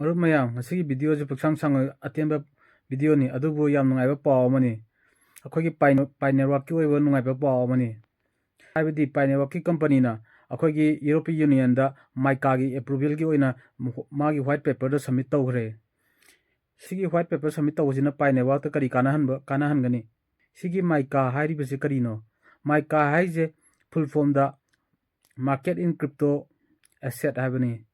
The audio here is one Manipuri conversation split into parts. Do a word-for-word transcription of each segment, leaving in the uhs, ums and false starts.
ꯃꯔꯨꯞ ꯃꯌꯥꯝ, ꯉꯁꯤꯒꯤ ꯚꯤꯗꯤꯑꯣꯁꯤ ꯄꯨꯛꯁꯥꯡ ꯁꯥꯡꯅ ꯑꯇꯦꯟꯕ ꯚꯤꯗꯤꯑꯣꯅꯤ, ꯑꯗꯨꯕꯨ ꯌꯥꯝ ꯅꯨꯡꯉꯥꯏꯕ ꯄꯥꯎ ꯑꯃꯅꯤ꯫ ꯑꯩꯈꯣꯏꯒꯤ ꯄꯥꯏ ꯅꯣ-, ꯄꯥꯏ ꯅꯦꯠꯋꯥꯛꯀꯤ ꯑꯣꯏꯕ ꯅꯨꯡꯉꯥꯏꯕ ꯄꯥꯎ ꯑꯃꯅꯤ꯫ ꯍꯥꯏꯕꯗꯤ ꯄꯥꯏ ꯅꯦꯠꯋꯥꯛꯀꯤ ꯀꯝꯄꯅꯤꯅ ꯑꯩꯈꯣꯏꯒꯤ ꯌꯨꯔꯣꯄꯤꯌꯟ ꯌꯨꯅꯤꯌꯟꯗ ꯃꯥꯏꯀꯥꯒꯤ ꯑꯦꯄ꯭ꯔꯨꯚꯦꯜꯒꯤ ꯑꯣꯏꯅ ꯃꯍꯣ-, ꯃꯥꯒꯤ ꯋꯥꯏꯠ ꯄꯦꯄꯔꯗꯣ ꯁꯕꯃꯤꯠ ꯇꯧꯈ꯭ꯔꯦ꯫ ꯁꯤꯒꯤ ꯋꯥꯏꯠ ꯄꯦꯄꯔ ꯁꯕꯃꯤꯠ ꯇꯧꯕꯁꯤꯅ ꯄꯥꯏ ꯅꯦꯠꯋꯥꯛꯇ ꯀꯔꯤ ꯀꯥꯟꯅꯍꯟꯕ, ꯀꯥꯟꯅꯍꯟꯒꯅꯤ? ꯁꯤꯒꯤ ꯃꯥꯏꯀꯥ ꯍꯥꯏꯔꯤꯕꯁꯤ ꯀꯔꯤꯅꯣ? ꯃꯥꯏꯀꯥ ꯍꯥꯏꯔꯤꯁꯦ ꯐꯨꯜ ꯐꯣꯝꯗ Market in Crypto Asset ꯍꯥꯏꯕꯅꯤ꯫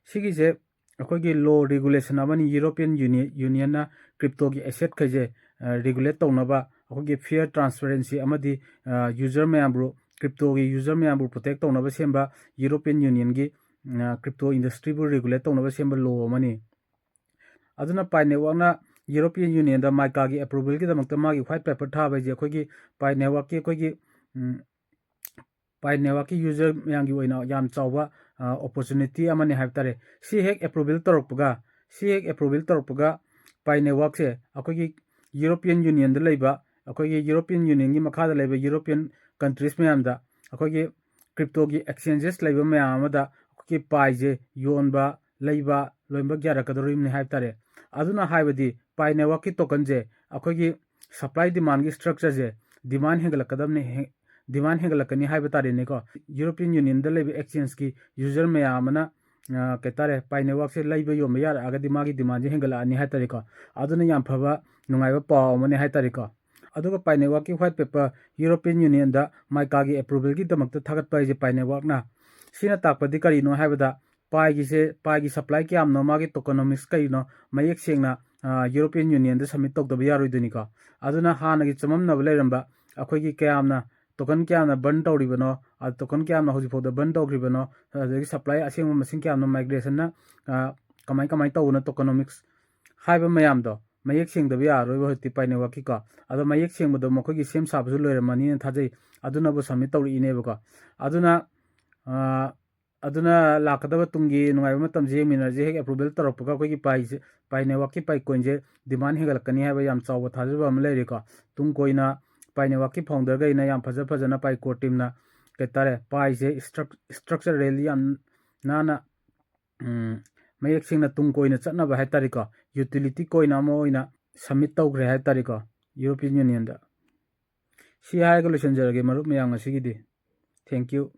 ꯁꯤꯒꯤꯁꯦ ꯑꯩꯈꯣꯏꯒꯤ ꯂꯣ ꯔꯤꯒꯨꯂꯦꯁꯟ ꯑꯃꯅꯤ꯫ ꯌꯨꯔꯣꯄꯤꯌꯟ ꯌꯨꯅꯤ-, ꯌꯨꯅꯤꯌꯟꯅ ꯀ꯭ꯔꯤꯞꯇꯣꯒꯤ ꯑꯦꯁꯦꯠꯈꯩꯁꯦ, ꯑ, ꯔꯤꯒꯨꯂꯦꯠ ꯇꯧꯅꯕ, ꯑꯩꯈꯣꯏꯒꯤ ꯐꯤꯌꯔ ꯇ꯭ꯔꯥꯟꯁꯄꯦꯔꯦꯟꯁꯤ ꯑꯃꯗꯤ, ꯑ, ꯌꯨꯖꯔ ꯃꯌꯥꯝꯕꯨ, ꯀ꯭ꯔꯤꯞꯇꯣꯒꯤ ꯌꯨꯖꯔ ꯃꯌꯥꯝꯕꯨ ꯄ꯭ꯔꯣꯇꯦꯛ ꯇꯧꯅꯕ ꯁꯦꯝꯕ ꯌꯨꯔꯣꯄꯤꯌꯟ ꯌꯨꯅꯤꯌꯟꯒꯤ, ꯑ, ꯀ꯭ꯔꯤꯞꯇꯣ ꯏꯟꯗꯁꯇ꯭ꯔꯤꯕꯨ ꯔꯤꯒꯨꯂꯦꯠ ꯇꯧꯅꯕ ꯁꯦꯝꯕ ꯂꯣ ꯑꯃꯅꯤ꯫ ꯑꯗꯨꯅ ꯄꯥꯏ ꯅꯦꯠꯋꯥꯛꯅ ꯌꯨꯔꯣꯄꯤꯌꯟ ꯌꯨꯅꯤꯌꯟꯗ ꯃꯥꯏꯀꯥꯒꯤ ꯑꯦꯄ꯭ꯔꯨꯚꯦꯜꯒꯤꯗꯃꯛꯇ ꯃꯥꯒꯤ ꯋꯥꯏꯠ ꯄꯦꯄꯔ ꯊꯥꯕ ꯍꯥꯏꯁꯦ ꯑꯩꯈꯣꯏꯒꯤ ꯄꯥꯏ ꯅꯦꯠꯋꯥꯛꯀꯤ, ꯑꯩꯈꯣꯏꯒꯤ, ꯎꯝ, ꯄꯥꯏ ꯅꯦꯠꯋꯥꯛꯀꯤ ꯌꯨꯖꯔ ꯃꯌꯥꯝꯒꯤ ꯑꯣꯏꯅ ꯌꯥꯝ ꯆꯥꯎꯕ, ꯑ, ꯑꯣꯄꯣꯔꯆꯨꯅꯤꯇꯤ ꯑꯃꯅꯤ ꯍꯥꯏꯕ ꯇꯥꯔꯦ꯫ ꯁꯤ ꯍꯦꯛ ꯑꯦꯄ꯭ꯔꯨꯚꯦꯜ ꯇꯧꯔꯛꯄꯒ, ꯁꯤ ꯍꯦꯛ ꯑꯦꯄ꯭ꯔꯨꯚꯦꯜ ꯇꯧꯔꯛꯄꯒ ꯄꯥꯏ ꯅꯦꯠꯋꯥꯛꯁꯦ ꯑꯩꯈꯣꯏꯒꯤ ꯌꯨꯔꯣꯄꯤꯌꯟ ꯌꯨꯅꯤꯌꯟꯗ ꯂꯩꯕ, ꯑꯩꯈꯣꯏꯒꯤ ꯌꯨꯔꯣꯄꯤꯌꯟ ꯌꯨꯅꯤꯌꯟꯒꯤ ꯃꯈꯥꯗ ꯂꯩꯕ ꯌꯨꯔꯣꯄꯤꯌꯟ ꯀꯟꯇ꯭ꯔꯤꯁ ꯃꯌꯥꯝꯗ ꯑꯩꯈꯣꯏꯒꯤ ꯀ꯭ꯔꯤꯞꯇꯣꯒꯤ ꯑꯦꯛꯁꯆꯦꯟꯖꯦꯁ ꯂꯩꯕ ꯃꯌꯥꯝ ꯑꯃꯗ ꯑꯩꯈꯣꯏꯒꯤ ꯄꯥꯏꯁꯦ ꯌꯣꯟꯕ, ꯂꯩꯕ, ꯂꯣꯏꯅꯃꯛ ꯌꯥꯔꯛꯀꯗꯧꯔꯤꯕꯅꯤ ꯍꯥꯏꯕ ꯇꯥꯔꯦ꯫ ꯑꯗꯨꯅ ꯍꯥꯏꯕꯗꯤ ꯄꯥꯏ ꯅꯦꯠꯋꯥꯛꯀꯤ ꯇꯣꯀꯟꯁꯦ ꯑꯩꯈꯣꯏꯒꯤ ꯁꯄ꯭ꯂꯥꯏ ꯗꯤꯃꯥꯟꯒꯤ ꯁ꯭ꯇ꯭ꯔꯛꯆꯔꯁꯦ ꯗꯤꯃꯥꯟ ꯍꯦꯟꯒꯠꯂꯛꯀꯗꯕꯅꯤ, ꯍꯦ-, ꯗꯤꯃꯥꯟ ꯍꯦꯟꯒꯠꯂꯛꯀꯅꯤ ꯍꯥꯏꯕ ꯇꯥꯔꯦꯅꯦꯀꯣ꯫ ꯌꯨꯔꯣꯄꯤꯌꯟ ꯌꯨꯅꯤꯌꯟꯗ ꯂꯩꯕ ꯑꯦꯛꯁꯆꯦꯟꯖꯀꯤ ꯌꯨꯖꯔ ꯃꯌꯥꯝ ꯑꯃꯅ, ꯑ, ꯀꯩ ꯍꯥꯏꯇꯥꯔꯦ, ꯄꯥꯏ ꯅꯦꯠꯋꯥꯛꯁꯦ ꯂꯩꯕ ꯌꯣꯟꯕ ꯌꯥꯔꯛꯑꯒꯗꯤ ꯃꯥꯒꯤ ꯗꯤꯃꯥꯟꯁꯦ ꯍꯦꯟꯒꯠꯂꯛꯑꯅꯤ ꯍꯥꯏ ꯇꯥꯔꯦꯀꯣ꯫ ꯑꯗꯨꯅ ꯌꯥꯝ ꯐꯕ, ꯅꯨꯡꯉꯥꯏꯕ ꯄꯥꯎ ꯑꯃꯅꯤ ꯍꯥꯏ ꯇꯥꯔꯦꯀꯣ꯫ ꯑꯗꯨꯒ ꯄꯥꯏ ꯅꯦꯠꯋꯥꯛꯀꯤ ꯋꯥꯏꯠ ꯄꯦꯄꯔ ꯌꯨꯔꯣꯄꯤꯌꯟ ꯌꯨꯅꯤꯌꯟꯗ ꯃꯥꯏꯀꯥꯒꯤ ꯑꯦꯄ꯭ꯔꯨꯚꯦꯜꯒꯤꯗꯃꯛꯇ ꯊꯥꯒꯠꯄ ꯍꯥꯏꯁꯦ ꯄꯥꯏ ꯅꯦꯠꯋꯥꯛꯅ꯫ ꯁꯤꯅ ꯇꯥꯛꯄꯗꯤ ꯀꯔꯤꯅꯣ ꯍꯥꯏꯕꯗ, ꯄꯥꯏꯒꯤꯁꯦ, ꯄꯥꯏꯒꯤ ꯁꯄ꯭ꯂꯥꯏ ꯀꯌꯥꯝꯅꯣ, ꯃꯥꯒꯤ ꯇꯣꯀꯣꯅꯣꯃꯤꯛꯁ ꯀꯔꯤꯅꯣ, ꯃꯌꯦꯛ ꯁꯦꯡꯅ, ꯑ, ꯌꯨꯔꯣꯄꯤꯌꯟ ꯌꯨꯅꯤꯌꯟꯗ ꯁꯕꯃꯤꯠ ꯇꯧꯗꯕ ꯌꯥꯔꯣꯏꯗꯣꯏꯅꯤꯀꯣ꯫ ꯑꯗꯨꯅ ꯍꯥꯟꯅꯒꯤ ꯆꯃꯝꯅꯕ ꯂꯩꯔꯝꯕ ꯑꯩꯈꯣꯏꯒꯤ ꯀꯌꯥꯝꯅ, ꯇꯣꯀꯟ ꯀꯌꯥꯝꯅ ꯕꯔꯟ ꯇꯧꯔꯤꯕꯅꯣ, ꯑ, ꯇꯣꯀꯟ ꯀꯌꯥꯝꯅ ꯍꯧꯖꯤꯛꯐꯥꯎꯗ ꯕꯔꯟ ꯇꯧꯈ꯭ꯔꯤꯕꯅꯣ, ꯑꯗꯒꯤ ꯁꯄ꯭ꯂꯥꯏ ꯑꯁꯦꯡꯕ ꯃꯁꯤꯡ ꯀꯌꯥꯝꯅ ꯃꯥꯏꯒ꯭ꯔꯦꯁꯟꯅ, ꯑ, ꯀꯃꯥꯏ, ꯀꯃꯥꯏ ꯇꯧꯕꯅꯣ, ꯇꯣꯀꯣꯅꯣꯃꯤꯛꯁ ꯍꯥꯏꯕ ꯃꯌꯥꯝꯗꯣ ꯃꯌꯦꯛ ꯁꯦꯡꯗꯕ ꯌꯥꯔꯔꯣꯏꯕ ꯍꯧꯖꯤꯛꯇꯤ ꯄꯥꯏ ꯅꯦꯠꯋꯥꯛꯀꯤꯀꯣ꯫ ꯑꯗꯣ ꯃꯌꯦꯛ ꯁꯦꯡꯕꯗꯣ ꯃꯈꯣꯏꯒꯤ ꯁꯦꯝ ꯁꯥꯕꯁꯨ ꯂꯣꯏꯔꯝꯃꯅꯤꯅ ꯊꯥꯖꯩ꯫ ꯑꯗꯨꯅꯕꯨ ꯁꯕꯃꯤꯠ ꯇꯧꯔꯛꯏꯅꯦꯕꯀꯣ꯫ ꯑꯗꯨꯅ, ꯑ, ꯑꯗꯨꯅ ꯂꯥꯛꯀꯗꯕ ꯇꯨꯡꯒꯤ ꯅꯨꯡꯉꯥꯏꯕ ꯃꯇꯝꯁꯦ ꯌꯦꯡꯃꯤꯟꯅꯔꯁꯦ꯫ ꯍꯦꯛ ꯑꯦꯄ꯭ꯔꯨꯚꯦꯜ ꯇꯧꯔꯛꯄꯒ ꯑꯩꯈꯣꯏꯒꯤ ꯄꯥꯏꯁꯦ, ꯄꯥꯏ ꯅꯦꯠꯋꯥꯛꯀꯤ ꯄꯥꯏ ꯀꯣꯏꯟꯁꯦ ꯗꯤꯃꯥꯟ ꯍꯦꯟꯒꯠꯂꯛꯀꯅꯤ ꯍꯥꯏꯕ ꯌꯥꯝ ꯆꯥꯎꯕ ꯊꯥꯖꯕ ꯑꯃ ꯂꯩꯔꯦꯀꯣ꯫ ꯇꯨꯡ ꯀꯣꯏꯅ ꯄꯥꯏ ꯅꯦꯠꯋꯥꯛꯀꯤ ꯐꯥꯎꯟꯗꯔꯈꯩꯅ ꯌꯥꯝ ꯐꯖ ꯐꯖꯅ ꯄꯥꯏ ꯀꯣꯔ ꯇꯤꯝꯅ, ꯀꯩ ꯍꯥꯏꯇꯥꯔꯦ, ꯄꯥꯏꯁꯦ ꯏꯁꯇ꯭ꯔꯛ-, ꯏꯁꯇ꯭ꯔꯛꯆꯔꯦꯜꯂꯤ ꯌꯥꯝ ꯅꯥꯟꯅ, ꯎꯝ, ꯃꯌꯦꯛ ꯁꯦꯡꯅ ꯇꯨꯡ ꯀꯣꯏꯅ ꯆꯠꯅꯕ ꯍꯥꯏ ꯇꯥꯔꯦꯀꯣ, ꯌꯨꯇꯤꯂꯤꯇꯤ ꯀꯣꯏꯟ ꯑꯃ ꯑꯣꯏꯅ ꯁꯝꯃꯤꯠ ꯇꯧꯈ꯭ꯔꯦ ꯍꯥꯏ ꯇꯥꯔꯦꯀꯣ, ꯌꯨꯔꯣꯄꯤꯌꯟ ꯌꯨꯅꯤꯌꯟꯗ꯫ ꯁꯤ ꯍꯥꯏꯔꯒ ꯂꯣꯏꯁꯤꯟꯖꯔꯒꯦ ꯃꯔꯨꯞ ꯃꯌꯥꯝ ꯉꯁꯤꯒꯤꯗꯤ꯫ Thank you꯫